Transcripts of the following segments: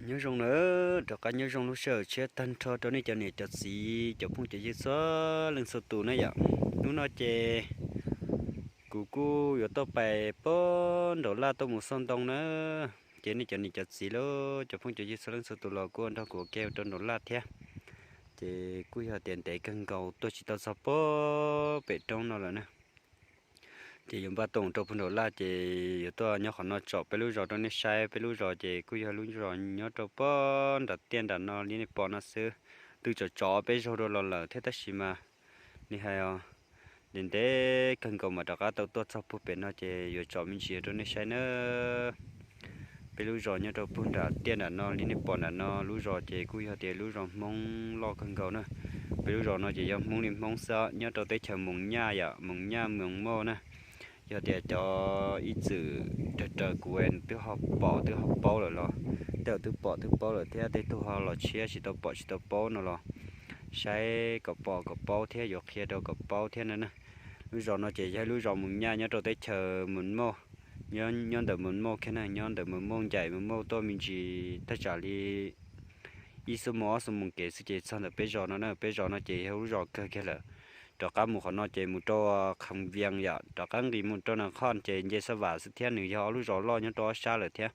Nyob zoo nawb, rov qab nyob zoo lub sij hawm tshiab tag nrho rau nej cov niam cov txiv cov phooj cov ywg txhua leej txhua tus na yom. Hnub no ces kuv kuj yuav tuaj pais puag nraum laj tuaj mus xauj ntoo na. Ces nej cov niam cov txiv los cov phooj cov ywg txhua leej txhua tus los kuj nrog kuv ua ke rau nraum laj thiab. Ces kuj yog tias ntev kawg nkaus tuaj tsis tau txog puag pem roob no lawm na. Ces yuav npaj tuaj mus rau puag nraum laj ces yuav tuaj nyob qhov no tsom peb lub zos rau nej saib. Peb lub zos ces kuj yog lub zos nyob rau puag nram tiaj nram no li nej pom no xwb. Twb tsom tsom peb zaug dua los lawm thiab tab sis mas li hais os, ntev ntev kawg nkaus mas rov qab tau tuaj txog puag pem no ces yuav tsom me ntsis rau nej saib nawb. Peb lub zos nyob rau puag nram tiaj nram no li nej pom nram no, lub zos ces kuj yog tias lub zos Hmoob loj kawg nkaus na. Peb lub zos no ces yog Hmoob li Hmoob xwb, nyob rau teb chaws Moos Nyaj yom, Moos Nyaj Moos Mauj na. Yog tias cov ib txwm raws raws kuv twb ho pom twb ho paub lawm los, tej zaum twb pom twb paub lawm thiab, tej tug ho los tshiab tsis tau pom tsis tau paub no los saib kom pom kom paub thiab yuav qhia rau kom paub thiab na. Lub zos no ces yog lub zos Moos Nyaj nyob rau teb chaws Moos Mauj, nyob ntawm Moos Mauj kiag na, nyob ntawm Moos Mauj Ncaim Moos Mauj tuaj me ntsis thaj tsam li ib xuab moos ob xuab moos kev xwb ces txog ntawm peb zos no na. Peb zos no ces yog lub zos kawg kiag lawm. Rov qab mus qhov no ces mus rau Kham Vias yom, rov qab nqis mus rau Nas Khoj ces nce Xab Vam xwb thiab, nws yog ob lub zos loj nyob rau ob sab lawm thiab.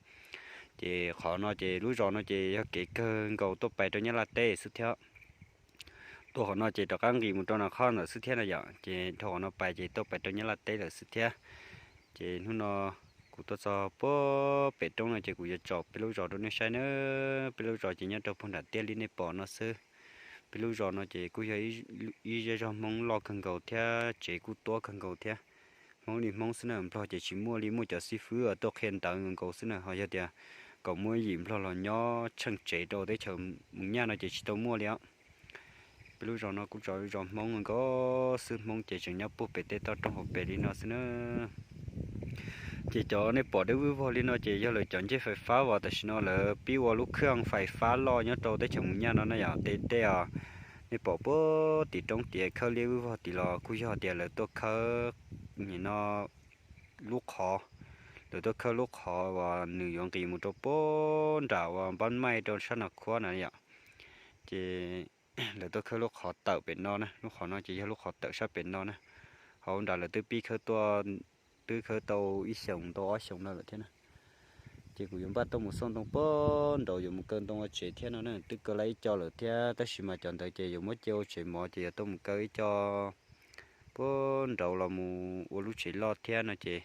Ces qhov no ces lub zos no ces yog kev kawg nkaus tuaj pais rau Nyab Laj teb xwb thiab. Tuaj qhov no ces rov qab nqis mus rau Nas Khoj ntawm xwb thiab na yom, ces dhau qhov no pais ces tuaj pais rau Nyab Laj teb lawm xwb thiab. Ces hnub no kuv tuaj txog puag pem roob no ces kuv yuav tsom peb lub zos rau nej saib nawb. Peb lub zos ces nyob rau puag nram tiaj li nej pom no xwb. Peb lub zos no ces kuj yog ib zej zog Hmoob loj kawg nkaus thiab tsev kuj tuab kawg nkaus thiab. Hmoob li Hmoob xwb na, Nplog ces tsis muaj li, muaj cov xib fwb tuaj qhia ntawv nkaus xwb na, ho yog tias kom muaj ib yim Nplog los nyob tsheej tsev rau teb chaws Moos Nyaj no ces tsis tau muaj li os. Peb lub zos no kuj tso lub zos Hmoob nkaus xwb, Hmoob ces tseem nyob puag pem tej toj roob hauv pes li no xwb na. Ces cov nej pom dawb vog li no ces yog lawv cov ncej fais fab uas tam sim no lawv pib ua lub khaj fais fab loj nyob rau teb chaws Moos Nyaj no na yom. Tej tej os, nej pom puag tim roob tiav khawb liab vog tid los kuj yog tias lawv tuaj khawb nim no lub qhov, lawv tuaj khawb lub qhov uas nws yuav nqis mus rau puag nram uas Npab Maij rau sab Nas Khuab na yom. Ces lawv tuaj khawb lub qhov tawm pem no na, lub qhov no ces yog lub qhov tawm sab pem no na. Hauv nram lawv twb pib khawb tuaj, twb khawb tau ib xyoos tau ob xyoos no lawm thiab na. Ces kuv yuav npaj tuaj mus xauj ntoo puag nraud yuav mus kaw ntoo ua tsev thiab no na. Twb kaw lawm ib co lawm thiab tab sis mas cov ntawd ces yuav muab cia ua tsev mov ces yuav tuaj mus kaw ib co puag nraud los mus ua lub tsev loj thiab no ces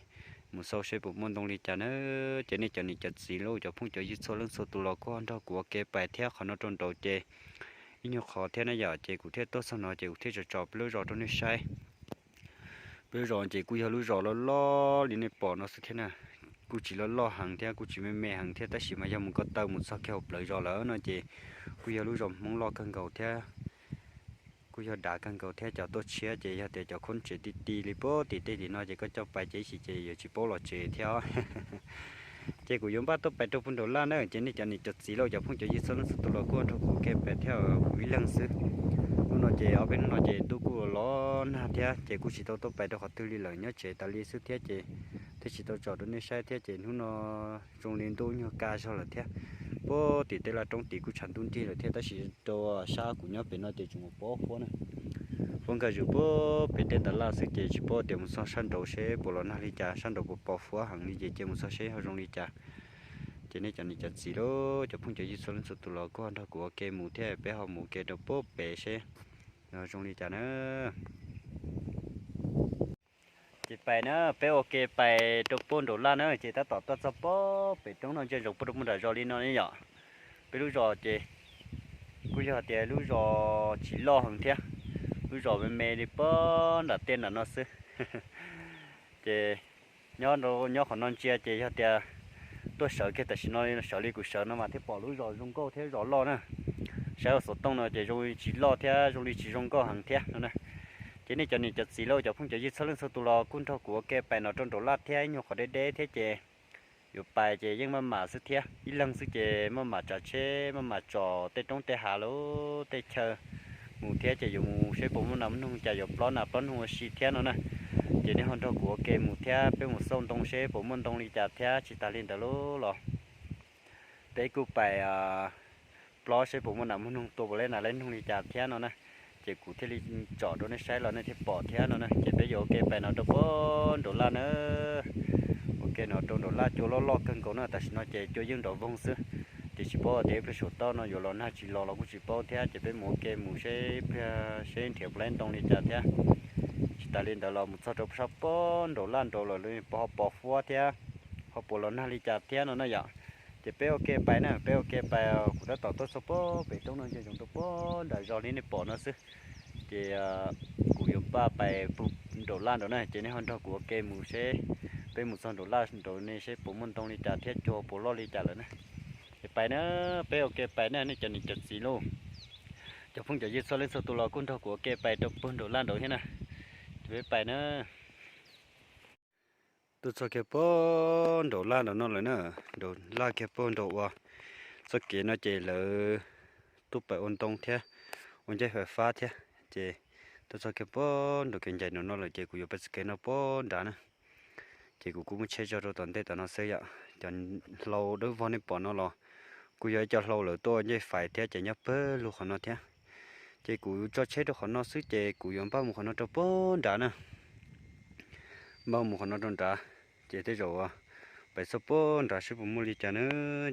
mus xauj seb puas muaj ntoo li cas na. Ces nej cov niam cov txiv los cov phooj cov ywg txhua leej txhua tus los kuj ho nrog kuv ua ke pais thiab. Qhov no rau nraud ces ib nyuag qhov thiab na yom, ces kuv thiaj tuaj txog no ces kuv thiaj tsom tsom peb lub zos rau nej saib. Peb lub zos ces kuj yog lub zos loj loj li nej pom no xwb thiab na. Kuj tsis loj loj heev thiab kuj tsis me me heev thiab tab sis mas yog mus ko taw mus txog kiag hauv plawv zos lawm no ces kuj yog lub zos Hmoob loj kawg nkaus thiab. Kuj yog dav kawg nkaus thiab, cov tuaj tshiab ces yog tias cov khaub ncaws ti ti li puag tim tej tim no ces koj coj pais ces ib chim ces yuav tsis paub los tsev thiab. Ces kuv yuav npaj tuaj pais rau puag nraum laj na, ces nej cov niam cov txiv los cov phooj cov ywg txhua leej txhua tus los kuj nrog kuv ua ke pais thiab, kuv ib leeg xwb. Hnub no ces ob peb hnub no ces ntuj kuj los nag thiab ces kuj tsis tau tuaj pais rau qhov twg li lawm, nyob tsev tas li xwb thiab ces thiaj tsis tau tsom rau nej saib thiab. Ces hnub no zoo li ntuj nyuag kaj zog lawm thiab, puag tim tej laj roob tid kuj tshav ntuj nrig lawm thiab tab sis rau sab kuv nyob pem no ces tseem poob huab na. Huab nkag zus puag pem tej ntas laj xwb ces tsis paub tias mus txog sab nraud seb puas los nag li cas, sab nraud puas pos huab heev li ces cia mus txog seb ho zoo li cas. Ces nej cov niam cov txiv los cov phooj cov ywg txhua leej txhua tus los kuj ho nrog kuv ua ke mus thiab, peb ho mus ua ke rau puag pem seb zoo li cas na. Ces pais na, peb ua ke pais rau puag nraum laj na, ces tab tom tuaj txog puag pem roob no ntsia ntsoov puag rau puag nram zos li no ne yom. Peb lub zos ces kuj yog tias lub zos tsis loj heev thiab, lub zos me me li puag nram tiaj nram no xwb. Ces nyob nyob qhov no ntsia ces yog tias tuaj sawv kiag tam sim no sawv li kuv sawv no mas thiaj pom lub zos zoo nkauj thiab zos loj na. Saib ua xov tooj no ces zoo li tsis loj thiab zoo li tsis zoo nkauj heev thiab no na. Ces nej cov niam cov txiv los cov phooj cov ywg txhua leej txhua tus los kuj nrog kuv ua ke pais no rau nraum laj thiab, ib nyuag qhov deb deb thiab ces yuav pais ces yeej maj mam xwb thiab, ib leeg xwb ces maj mam tsav tsheb maj mam tsom tej roob tej hav lub tej chaw mus thiab ces yuav mus seb puas muaj nas muaj noog cas yuav plob nas plob noog ua si thiab no na. Ces nej ho nrog kuv ua ke mus thiab, peb mus xauj ntoo seb puas muaj ntoo li cas thiab tsis tas li ntawd los Peb kuj pais plob seb puas muaj nas muaj noog tua puas laib nas laib noog li cas thiab no na. Ces kuv thiaj li tsom rau nej saib los nej thiaj pom thiab no na. Ces peb yuav ua ke pais no rau puag nraum laj na. Ua ke no rau nraum laj cua loj loj kawg nkaus na, tam sim no ces cua yeej nrov voog xwb. Ces tsis paub tias ib pliag saum toj no yuav los nag tsis los los kuj tsis paub thiab, ces peb mus ua ke mus seb ib pliag seb nrhiav puas laib ntoo li cas thiab. Tsis tas li ntawd los mus txog rau sab puag nraum laj nraud lawm ho pos huab thiab, ho puas los nag li cas thiab no na yom. Ces peb ua ke pais na, peb ua ke pais, kuv tab tom tuaj txog puag pem roob no ntsia zoov rau puag nram zos li nej pom no xwb. Ces kuv yuav npaj pais puag nraum laj nraud na, ces nej ho nrog kuv ua ke mus seb peb mus txog nraum laj nraud ne seb puas muaj ntoo li cas thiab cua puas loj li cas lawm na. Ces pais na, peb ua ke pais na nej cov niam cov txiv lauj. Cov phooj cov ywg txhua leej txhua tus los kuj nrog kuv ua ke pais rau puag nraum laj nraud thiab na. Ces peb pais na. Tuaj txog kiag puag nraum laj nraum no lawm na, nraum laj kiag puag nraum uas txoj kev no ces lawv tuaj pais ua ntoo thiab ua ncej fais fab thiab. Ces tuaj txog kiag puag nraum kev ncaim nraum no lawm ces kuv yuav pais txoj kev no puag nrad na. Ces kuv kuj muab tsheb tso rau tom ntej tom no xwb yom. Cov hlau dawb vog nej pom no los kuj yog ib co hlau lawv tuaj ua ncej fais thiab ces nyob pawg lug qhov no thiab. Ces kuv tso tsheb rau qhov no xwb ces kuv yuav npaj mus qhov no rau puag nrad na. Npaj mus qhov no rau nrad, ces tej zaum pais txog puag nrad seb puas muaj li cas na.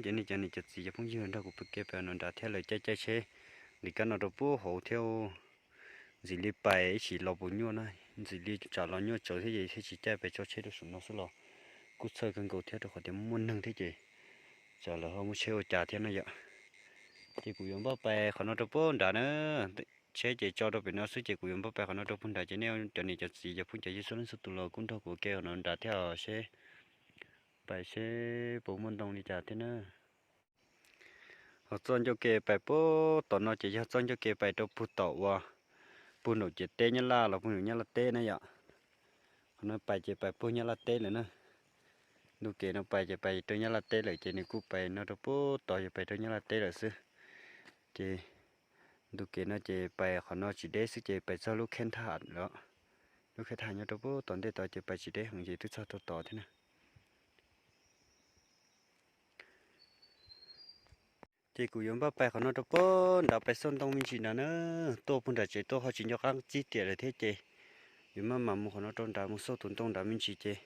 Ces nej cov niam cov txiv cov phooj ywg nrog kuv ua ke pais no nrad thiab lawv caij caij tsheb nqis kab no rau puag hauv thiab. Ntxim li pais ib sim los puas nyuaj na, ntxim li tsam los nyuaj tsawv thiab ces thiaj tsis caij pais tso tsheb rau saum no xwb los kuj txhawj kawg nkaus thiab rau qhov tias muaj neeg thiab ces tsam lawv ho muab tsheb ua cas thiab na yom. Ces kuv yuav npaj pais qhov no rau puag nrad na. Tsheb ces tso rau pem no xwb ces kuv yuav npaj pais qhov no rau puag nrad ces nej cov niam cov txiv cov phooj cov ywg txhua leej txhua tus los kuj nrog kuv ua ke qhov no nrad thiab seb, pais seb puas muaj ntoo li cas thiab na. Ho txoj ncauj ke pais puag tom no ces yog txoj ncauj ke pais rau puag tom uas puag nraum ciam teb Nyab Laj los puag nraum Nyab Laj teb na yom. Qhov no pais ces pais puag Nyab Laj teb lawm na. Ntu kev no pais ces pais rau Nyab Laj teb lawm ces nws kuj pais no rau puag tod ces pais rau Nyab Laj teb lawm xwb. Ces ntu kev no ces pais qhov no tsis deb xwb ces pais txog lub khej thaj lawm. Lub khej thaj nyob rau puag tom ntej tod ces pais tsis deb heev ces twb txog rau tod thiab na. Ces kuv yuav npaj pais qhov no rau puag nrad pais xauj ntoo me ntsis nrad na. Tuaj puag nram tsev tuaj ho tsis nco qab txib riam lawm thiab ces yuav maj mam mus qhov no rau nrad mus xauj tus ntoo nrad me ntsis ces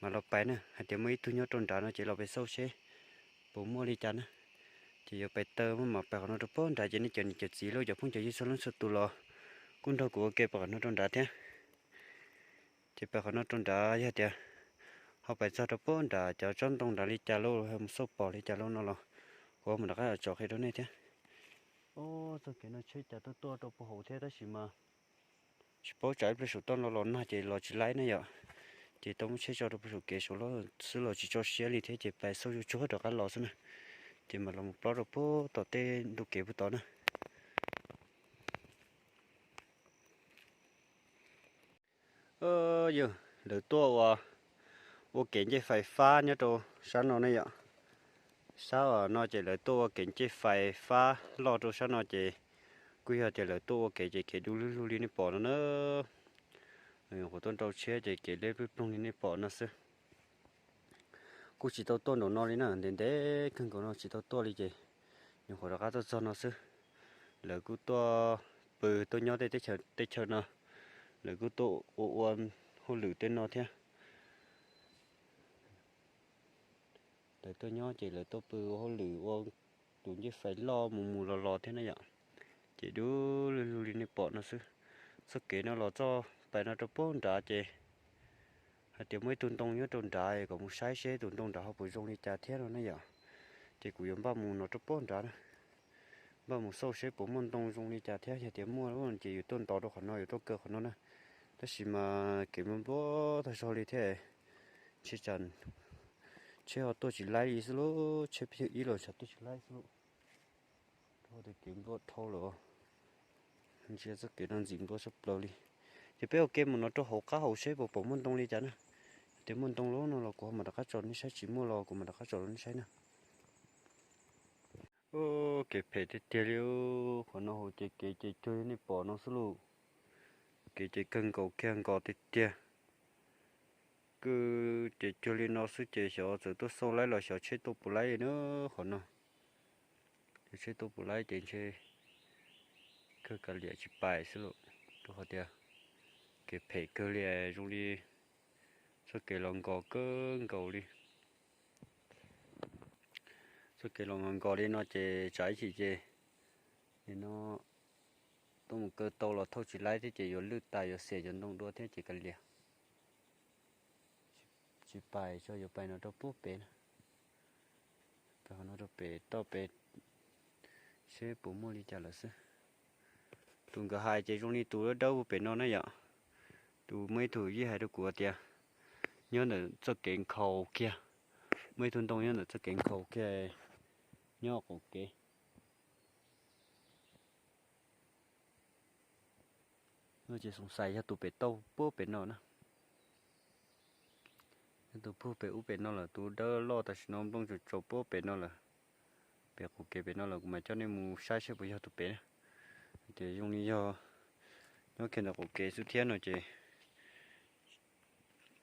mam los pais na. Hais tias muaj ib tug nyob rau nrad no ces los pais xauj seb puas muaj li cas na. Ces yuav pais taw maj mam pais qhov no rau puag nrad ces nej cov niam cov txiv lauj cov phooj cov ywg txhua leej txhua tus los kuj nrog kuv ua ke pais qhov no rau nrad thiab. Ces pais qhov no rau nrad yog tias ho pais txog rau puag nrad cov tsob ntoo nrad li cas lauj, mus xauj pom li cas lauj no los kuv mam rov qab tsom qhia rau nej thiab. Txoj kev no tsheb cas tuaj tuaj rau puag hauv thiab tab sis mas tsis paub tsam ib pliag saum toj no los nag ces los tsis laib na yom. Ces tau muab tsheb tso rau puag saum kev saum xwb los tsis tso siab li thiab ces pais xauj zuj tsuag rov qab los xwb na. Ces mam los mus plob rau puag tom tej ntu kev puag tod na. Yog lawv tuaj ua, ua kev ncej fais fab nyob rau sab no ne yom. Sab no ces lawv tuaj ua kev ncej fais fab loj rau sab no ces kuj yog tias lawv tuaj ua kev ces kev du lug lug li nej pom no na. Qhuav tuaj nrau tshiab ces kev leb ploog ploog li nej pom no xwb. Kuj tsis tau tuaj nraum no li na, ntev ntev kawg nkaus no tsis tau tuaj li ces nyuam qhuav rov qab tuaj txog no xwb. Lawv kuj tuaj pw tuaj nyob tej teb chaws no, lawv kuj tuaj ua ua hauj lwm tej no thiab. Lawv tuaj nyob ces lawv tuaj pw ua hauj lwm ua tus ncej fais loj mus mus los los thiab na yom. Ces du lug lug li nej pom no xwb. Txoj kev no los txoj pais no rau puag nrad ces hais tias muaj ib tug ntoo nyob rau nrad kom mus saib seb tus ntoo nrad ho puas zoo li cas thiab no na yom. Ces kuv yuav npaj mus no rau puag nrad na, npaj mus xauj seb puas muaj ntoo zoo li cas thiab, yog tias muaj ces yuav tuaj ntov rau qhov no, yuav tuaj kaw qhov no na. Tab sis mas kev nplua nplua tag zog li thiab, tsheb ho tuaj tsis laib li xwb lauj, tsheb pheej yog ib los tsam tuaj tsis laib xwb lauj. Rau tias kev nplua dhau lawm, ntsia txoj kev no ntxim nplua tshaj plaws li. Ces peb ua ke mus no rau hauv qab hauv seb puas pom muaj ntoo li cas na. Yog tias muaj ntoo lawm no los kuv ho mam rov qab tsom nej saib, tsis muaj los kuv mam rov qab tsom rau nej saib na. Kev phem tiag tiag li, qhov no hauv ces kev ces cuag li nej pom no xwb lauj. Kev ces kawg nkaus kiag nkaus tiag tiag. Kuj ces cuag li no xwb ces xyov txawm tuaj xauj laib los xyov tsheb tuaj puas laib li na qhov no. Seb tuaj puas laib ces ntshe kawg kav liam tsis pais xwb lauj, rau qhov tias kev phem kawg li, zoo li txoj kev los nkos kawg nkaus li. Txoj kev los nkos nkos li no ces tsam ib chim ces nim no tuaj mus kaw tau los thauj tsis laib thiab ces yuav lwj tas yuav xiam cov ntoo dua thiab ces kav liam tsis pais tso, yuav pais no rau puag pem na. Pais qhov no rau pem toj pem seb puas muaj li cas lawm xwb. Tus nkawd hais ces zoo li tus dawb dawb puag pem no na yom. Tus muaj ib tug yij hais rau kuv tias nyob ntawm txoj kev nkhaus kiag, muaj ib tug ntoo nyob ntawm txoj kev nkhaus kiag nyob qaum kev. No ces xoom xais yog tus pem tauj puag pem no na. Yog tus puag pem ub pem no lawm, tus dawb loj tam sim no nplooj tsaus tsaus puag pem no lawm. Pem qaum kev pem no lawm kuv mam coj nej mus saib seb puas yog tus pem na. Ces zoo li yog nyob kiag ntawm qaum kev xwb thiab no ces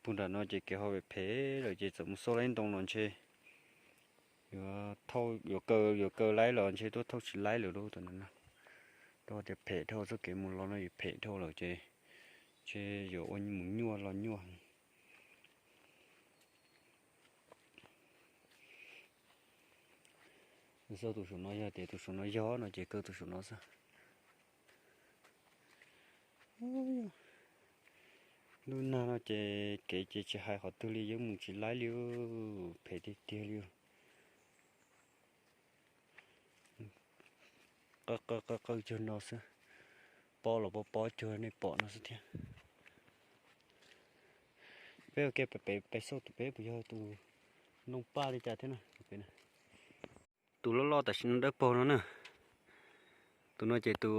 puag nram no ces kev ho phem phem lawm ces txawm mus xauj laib ntoo los ntshe yuav thauj, yuav kaw, yuav kaw laib los ntshe tuaj thauj tsis laib lawm lauj tam no. Rau tias phem dhau, txoj kev mus los no yuav phem dhau lawm ces ntshe yuav ua mus nyuaj los nyuaj. Xauj tus saum no, yog tias tus saum no yog no ces kaw tus saum no xwb. Lub nag no ces kev ces tsis hais qhov twg li, yeej mus tsis laib li, phem tiag tiag li. Qw qw cuag no xwb, pob los pob pob cuag nej pom no xwb thiab. Peb ua ke pem pem xauj tus pem puas yog tus ntoo paj li cas thiab na. Tus loj loj tam sim no dawb paug no na, tus no ces tus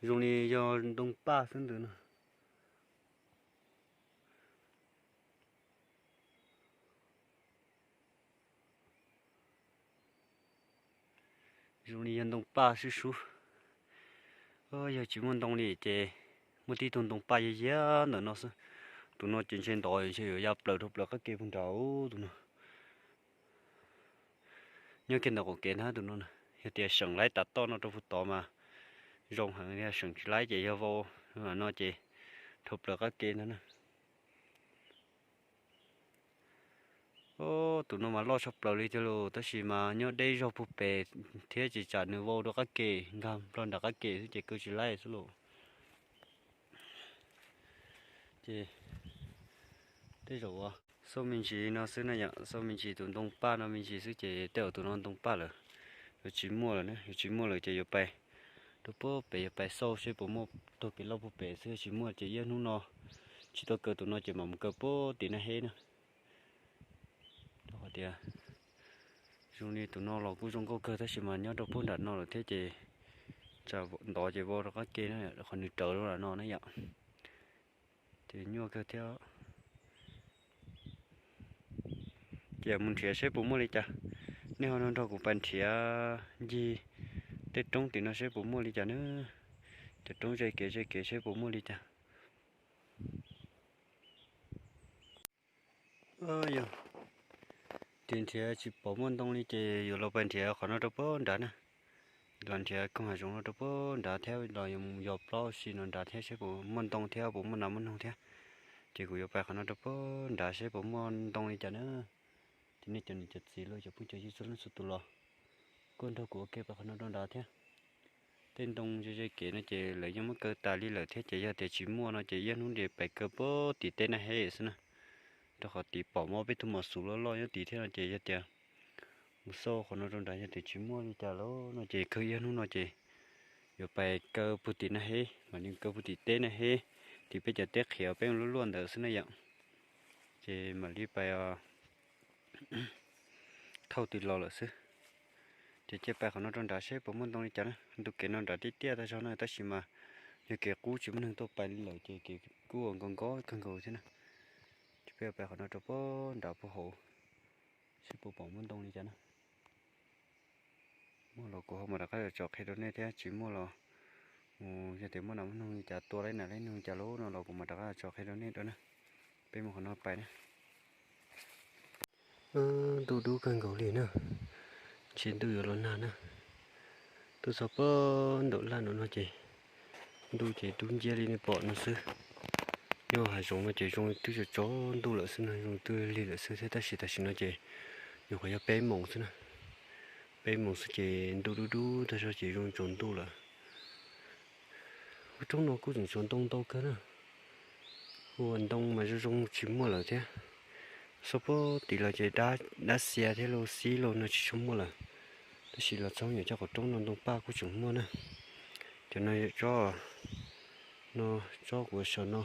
zoo li yog ntoo paj xwb ntawd no. Zoo li yog ntoo paj sub sub. Yog tsis muaj ntoo li ces muaj tib tug ntoo paj yag yag ntawm no xwb. Tus no ces ntshe ntov ntshe yuav ya plaws rau plaws qab ke puag nrad tus no. Nyob kiag ntawm qaum kev ntag tus no. Yog tias seem laib tas toj no rau puag tod mas zoo heev, yog seem tsis laib ces yog vau no ces dhau plaws qab ke ntag na. Tus no mas loj tshaj plaws li tiag lauj, tab sis mas nyob deb zog puag pem thiab ces tsam nws vau rau qab ke, nkag nplog nram qab ke xwb ces kaw tsis laib xwb lauj. Ces tej zaum xauj me ntsis no xwb na yom, xauj me ntsis tus ntoo paj no me ntsis xwb ces tej zaum tus no ntoo paj lawm, yuav tsis muaj lawm na, yuav tsis muaj lawm ces yuav pais rau puag pem, yuav pais xauj seb puas muaj tug kev loj puag pem xwb, tsis muaj ces ib hnub no tsis tau kaw tus no ces mam mus kaw puag tim Naj Heb na. Rau qhov tias zoo li tus no los kuj zoo nkauj kawg tab sis mas nyob rau puag nram no lawm thiab ces tsam ntov ces vau rau qab ke na, qhov nws rawv rau nram no na yom. Ces nyuaj kawg thiab. Ces mus nrhiav seb puas muaj li cas. Nej ho nrog nrog kuv pais nrhiav ncig tej roob tim no seb puas muaj li cas na. Cov roob ze kev ze kev seb puas muaj li cas. Yog tias nrhiav tsis pom muaj ntoo li ces yuav los pais nrhiav qhov no rau puag nrad na. Los nrhiav koog hav zoov no rau puag nrad thiab los yog mus yos plaub si no nrad thiab seb puas muaj ntoo thiab puas muaj nas muaj noog thiab. Ces kuv yuav pais qhov no rau puag nrad seb puas muaj ntoo li cas na. Ces nej cov niam cov txiv los cov phooj cov ywg txhua leej txhua tus los kuj nrog kuv ua ke pais qhov no rau nrad thiab. Tej ntoo ze ze kev no ces lawv yeej muab kaw tas li lawm thiab ces yog tias tsis muaj no ces ib hnub ntias pais kaw puag tim teb Naj Heb xwb na. Rau qhov tim pom muaj peb tug mos xuv loj loj nyob tid thiab no ces yog tias mus xauj qhov no rau nrad yog tias tsis muaj li cas lawm no ces kawg ib hnub no ces yuav pais kaw puag tim Naj Heb, mam li kaw puag tim teb Naj Heb, tim peb cov teb qhiav peb luaj luaj ntawd xwb na yom. Ces mam li pais thauj tim los lawm xwb. Ces cia pais qhov no rau nrad seb puas muaj ntoo li cas na. Ntu kev no nrad tiaj tiaj tag zog na tab sis mas yog kev qub tsis muaj neeg tuaj pais li lawm ces kev kuj nkos nkos kawg nkaus thiab na. Ces peb pais qhov no rau puag nrad puag hauv seb puas pom muaj ntoo li cas na. Muaj los kuv ho mam rov qab tso qhia rau nej thiab, tsis muaj los mus yog tias muaj nas muaj noog li cas tua laib nas laib noog li cas lauj no los kuv mam rov qab tso qhia rau nej dua na. Peb mus qhov no pais na. Ntuj dub kawg nkaus li na, ntshe ntuj yuav los nag na. Txog puag nram laj no no ces ntuj ces dub nciab li nej pom no xwb. Nyob hav zoov no ces zoo twb tsaus tsaus ntuj lawm xwb no, zoo twb lig lawm xwb thiab, tab sis tam sim no ces nyuam qhuav yog peb moos xwb na. Peb moos xwb ces ntuj dub dub tag zog ces zoo tsaus ntuj lawm. Lub roob no kuj tseem tshuav ntoo ntau kawg na. Ua ntoo mas zoo zoo tsis muaj lawm thiab. Xub puag tim los ces dab xia thiab lauj xib lauj no tsis tshua muaj lawm. Tab sis los txog yam cov qaum roob no ntoo paj kuj tseem muaj na. Cov no tsob, no tsob kuv sawv no,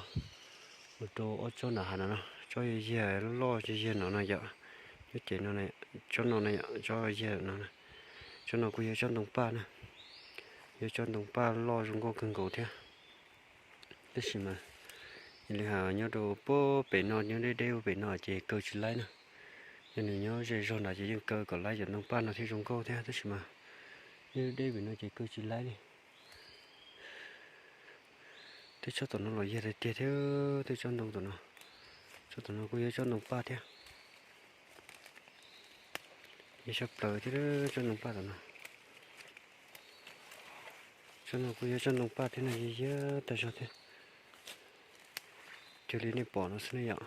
mus rau ob tsob nram hav no no, tsob yog yag loj yog yag no no yom. Nyob ces no, tsob no no yom, tsob yag no, tsob no kuj yog tsob ntoo paj na. Yog tsob ntoo paj loj zoo nkauj kawg nkaus thiab. Tab sis mas yog li hais nyob rau puag pem no, nyob deb deb puag pem no ces kaw tsis laib na. Yog nws nyob ze zog nrad ces yeej kaw kom laib cov ntoo paj no thiab zoo nkauj thiab, tab sis mas nyob deb pem no ces kaw tsis laib li. Tej tsob tom no los yog tiag tiag thiab, tej tsob ntoo tom no, tsob tom no kuj yog tsob ntoo paj thiab. Yog tshaj plaws thiab tsob ntoo paj tom no. Tsob no kuj yog tsob ntoo paj thiab no, yog yag tag zog thiab. Cuag li nej pom no xwb ne yom.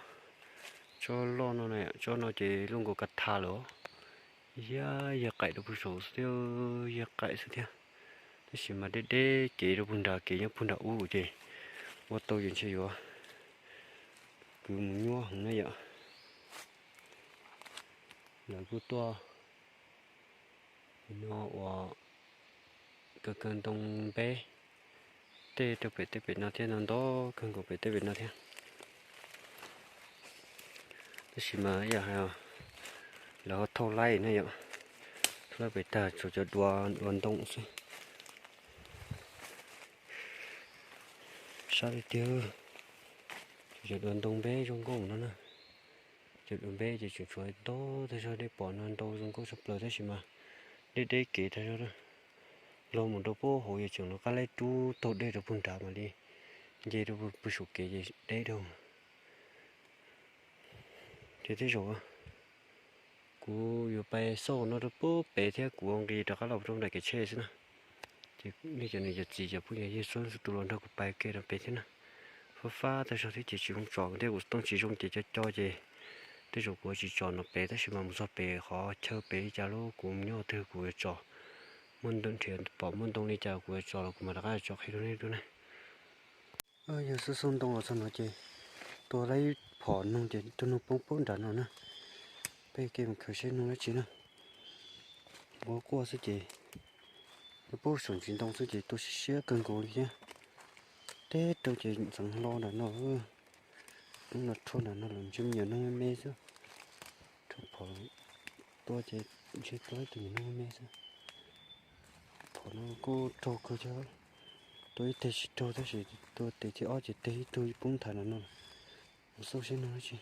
Tsob loj no na, tsob no ces luaj nkaus kav tha lawm. Yag, yag qaim rau puag saum xwb thiab, yag qaim xwb thiab. Tab sis mas deb deb kev rau puag nrad, kev nyob puag nram ub ces ua tau ces ntshe yuav kwv mus nyuaj heev na yom. Lawv kuj tuaj no ua kaw kaw ntoo npeb tej rau pem tej pem no thiab, no ntau kawg nkaus pem tej pem no thiab. Tab sis mas ib yam hais lawv ho thauj laib na yom, thauj laib pem tag tshuav cov duav duav ntoo xwb. Sab tiag tiag, tshuav cov duav ntoo npeb zoo nkauj no na. Cov duav npeb ces tseem tshuav ntau tag zog, dej pom no ntau zoo nkauj tshaj plaws tab sis mas deb deb kev tag zog. Los mus rau puag hauv yog tseem rov qab laib rub taug dej rau puag nrad mam li nce rau puag saum kev ces deb dhau. Ces tej zaum kuv yuav pais xauj no rau puag pem thiab kuv nqis rov qab los rau nram kev tsheb xwb na. Ces nej cov niam cov txiv cov phooj ywg xuab tus los nrog kuv pais ke rau pem thiab na. Fab fab tag zog thiab ces tsis zoo tsom thiab, kuv tooj tsis zoo ces co co ces tej zaum kuv tsis tsom no pem, tab sis mas mus txog pem qhov chaw pem li cas los kuv nyob twg kuv yuav tsom. Muaj ntoo nrhiav pom muaj ntoo li cas kuv yuav tsom los kuv mam rov qab tsom qhia rau nej dua na. Yog xauj xauj ntoo los txog no ces tua laib phom noog ces tus noog poob poob nram no na. Peb ke mus khaws seb noog dab tsi na. Ua quaj xwb ces poob saum ntsis ntoo xwb ces tua siab siab kawg nkaus li thiab. Teb rau ces ntxeev hlo nram no. Ub, no rhuaj nram no los ntshe me nyuam noog me me xwb. Rhuaj phom tua ces ntshe tua ib tug me nyuam noog me me xwb. Phom no kuj raug kawg thiab, tua ib teg tsis raug tab sis tua teg thib ob ces teg ib tug poob nthav nram no. Mus xauj seb noog dab tsi.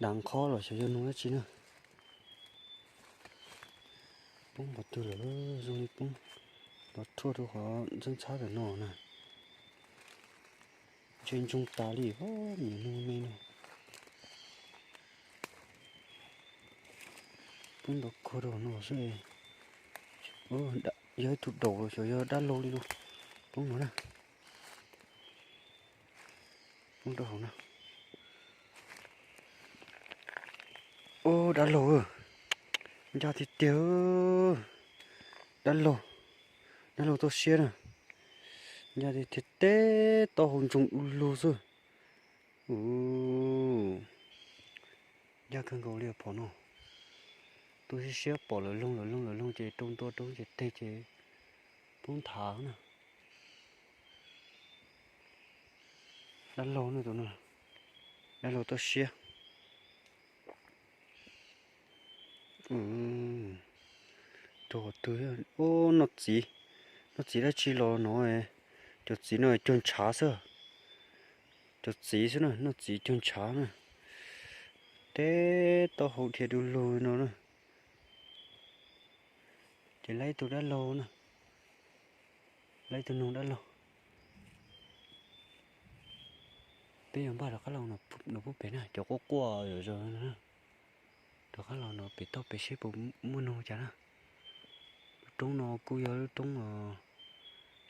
Dav qhob los xyov yog noog dab tsi na. Poob qhov twg lawm, zoo li poob los rhuaj rau qhov ntxhab ntxhab ntawm no na. Ntshe ntsoog tas li, me nyuam noog me no. Poob nrov khuag rau no xwb. Yog ib tug daum los xyov yog dab laug li no. Poob no na. Poob rau hauv na. Ub, dab laug, ncaj tiag tiag. Dab laug, dab laug toj siab na. Ncaj tiag tiag, teb taub hau ntsoog du lug xwb. Ub, ncaj kawg nkaus li phom no. Tua siab siab pom lawv loog lawv loog lawv loog ces rau ntua rau ces teg ces poob nthav na. Dab laug no, tus no, dab laug toj siab. Rau qhov twg, ub, noj txiv, noj txiv dab tsi los no, cov txiv no cuag ntshav xwb. Cov txiv xwb na, noj txiv cuag ntshav na. Teb taub hau dhia du lug no na. Ces laib tus dab laug na, laib tus noog dab laug. Peb yuav npaj rov qab los no puag pem na, cov quaj quaj zom zaws no. Rov qab los no pem toj pem seb puas muaj noog cas na. Lub roob no kuj yog lub roob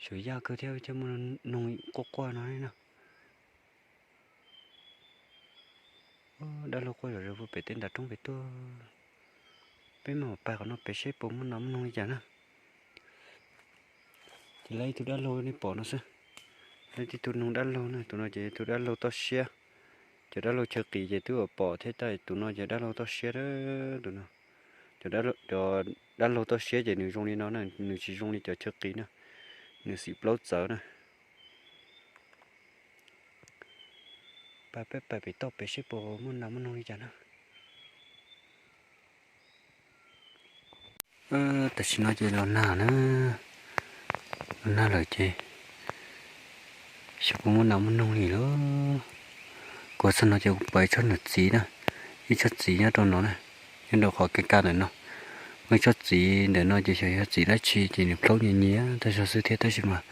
xyov yaj kawg thiab, thiaj muaj noog quaj quaj no na. Dab laug quaj zom zaws puag pem tej nram roob pem tuaj. Peb mam pais qhov no pem seb puas muaj nas muaj noog li cas na. Ces lawv ib tug dab laug nej pom no xwb. Lawv ib tug noog dab laug na, tus no ces tus dab laug toj siab. Cov dab laug chaw qis ces twb pom thiab, tab tus no ces dab laug toj siab. Tus no, cov dab laug toj siab ces nws zoo li no na, nws tsis zoo li cov chaw qis na, nws xim plaub txawv na. Pais peb pais pem toj pem seb puas muaj nas muaj noog li cas na. Tam sim no ces los nag na, los nag lawm ces xyov puas muaj nas muaj noog li lauj. Kuv txog no ces kuv pom ib tsob niag txiv na, ib tsob txiv nyob rau no na, nyob rau qhov ka ka ntawm no. Muaj ib tsob txiv ntawm no ces xyov yog txiv dab tsi ces nws plaub nyias nyias tag zog xwb thiab, tab sis mas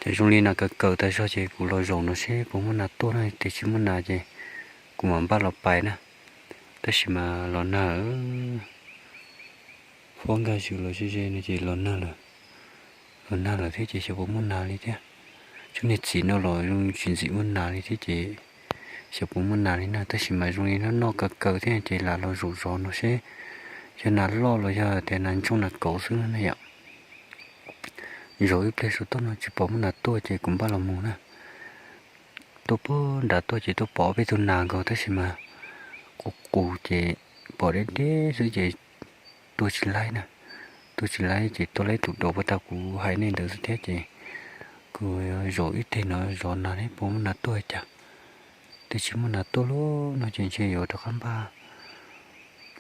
cov zoo li nas kaws kaws tag zog ces kuv los zaum no seb puas muaj nas tuaj na, tiam tsis muaj nas ces kuv mam npaj los pais na. Tab sis mas los nag lawm, huab nkag zus los ze ze no ces los nag lawm, los nag lawm thiab ces xyov puas muaj nas li thiab. Tsob niag txiv no los zoo tsis ntxim muaj nas li thiab ces xyov puas muaj nas li na, tab sis mas zoo li noj noj kaws kaws thiab ces lam los zaum zov no seb yog nas loj los yog tias nas ntsooj nas kauv xwb na yom. Zaum ib pliag saum toj no tsis pom muaj nas tuaj ces kuv npaj los mus na. Tuaj puag nrad tuaj ces tuaj pom peb tug nas nkaus tab sis mas qus qus ces pom deb deb xwb ces tua tsis laib na. Tua tsis laib ces tua laib tus daus puag ta kuv hais nej ntawd xwb thiab ces kuv zaum ib teg no zov nas seb puas muaj nas tuaj cas. Twb tsis muaj nas tuaj lub no ces ntshe yuav rov qab npaj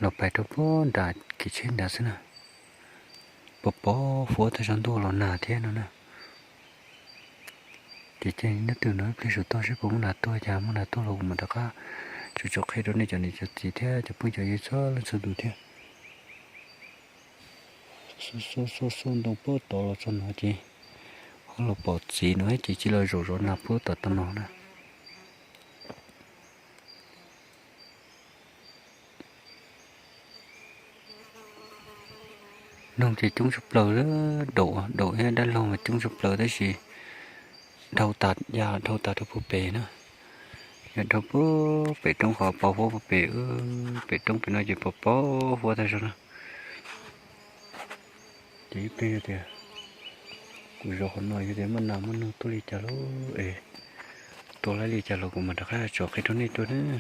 los pais rau puag nram kev tsheb nrad xwb na. Pos pos huab tag zog ntuj los nag thiab no na. Ces cia nyob twg no ib pliag saum toj seb puas muaj nas tuaj, cas muaj nas tuaj los kuv mam rov qab tso tso qhia rau nej cov niam cov txiv thiab cov phooj cov ywg txhua leej txhua tus thiab. Xub xub ntoo puag tod los txog no ces ho los pom txiv no ces cia los zaum zov nas puag tom tod no na. Noog ces coob tshaj plaws, daum daum thiab dab laug mas coob tshaj plaws tab sis dhau tas ya dhau tas rau puag pem na. Yog dhau puag pem roob qhov pos huab puag pem, pem roob pem no ces pos pos huab tag zog na. Ces ib pliag tias kuv zov qhov no yog tias muaj nas muaj noog tuaj li cas lawm es tua laib li cas los kuv mam rov qab tso qhia rau nej tuaj na.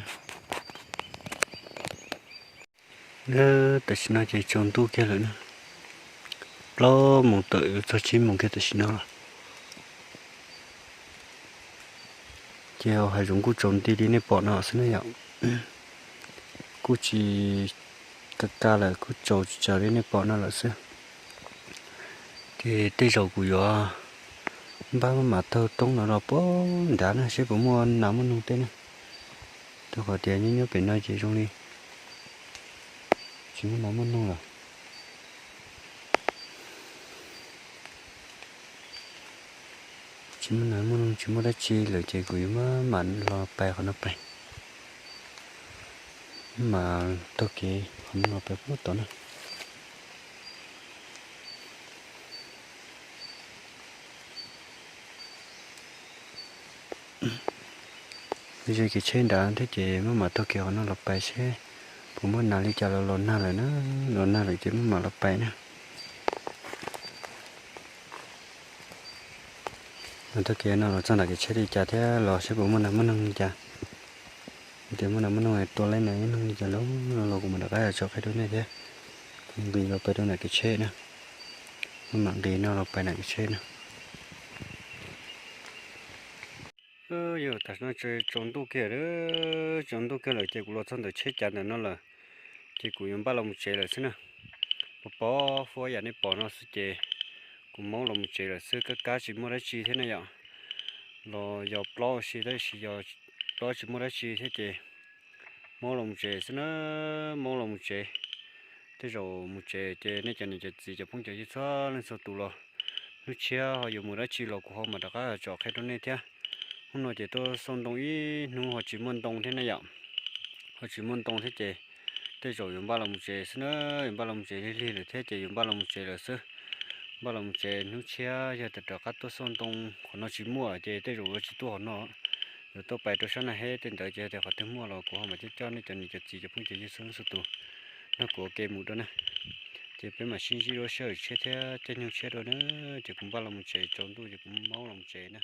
Tam sim no ces tsaus ntuj kiag lawm na, plaub moos tawm yuav txog tsib moos kiag tam sim no. Ces hauv hav zoov kuj tsaus nti li nej pom no xwb na yom. Kuj tsis ka ka lawm, kuj tsaus tsis tsaus li nej pom no lawm xwb. Ces tej zaum kuv yuav npaj maj mam taug roob no los puag nrad na seb puas muaj nas muaj noog tej na. Rau qhov tias nyob nyob pem no ces zoo li tsis muaj nas muaj noog lawm. Tsis muaj nas muaj noog, tsis muaj dab tsi lawm ces kuv yuav maj mam los pais qhov no pais, maj mam taug kev qhov no los pais puag tod na. Ze kev tsheb nrad thiab ces maj mam taug kev qhov no los pais seb puas muaj nas li cas los los nag lawm na, los nag lawm ces maj mam los pais na. Taug kev no los txog nram kev tsheb li cas thiab los seb puas muaj nas muaj noog li cas. Tias muaj nas muaj noog tua laib nas ib noog li cas los los kuv mam rov qab tso qhia rau nej thiab. Kuv nqis los pais rau nram kev tsheb na, maj mam nqis no los pais nram kev tsheb na. Yog tam sim no tsaus ntuj kiag, tsaus ntuj kiag lawm ces kuv los txog ntawm tsheb cav ntawm no lawm, ces kuv yuav npaj los mus tsev lawm xwb na. Pos pos huab yam nej pom no xwb ces kuv maub los mus tsev lawm xwb, kab kab tsis muaj dab tsi thiab na yom. Los yog plaub si tab sis yog plaub tsis muaj dab tsi thiab ces maub los mus tsev xwb na, maub los mus tsev. Tej zaum mus tsev ces nej cov niam cov txiv cov phooj cov ywg txhua leej txhua tus los hnub tshiab ho yuav mus dab tsi los kuv ho mam rov qab tso qhia rau nej thiab. Hnub no ces tuaj xauj ntoo ib hnub ho tsis muaj ntoo thiab na yom, ho tsis muaj ntoo thiab ces Tej zaum yuav npaj los mus tsev xwb na, yuav npaj los mus tsev lig lig lawm thiab ces yuav npaj los mus tsev lawm xwb. Npaj los mus tsev hnub tshiab yog tawm rov qab tuaj xauj ntoo, qhov no tsis muaj ces tej zaum yuav tsis tuaj qhov no. Yuav tuaj pais rau sab Naj Heb tej ntawd ces yog tias qhov twg muaj los kuv ho mam coj coj nej cov niam cov txiv cov phooj cov ywg xwb xwb tus nrog kuv ua ke mus rau na. Ces peb mam sib ntsib dua sij hawm tshiab thiab caij nyoog tshiab dua na. Ces kuv npaj los mus tsev, tsaus ntuj ces kuv maub los mus tsev na.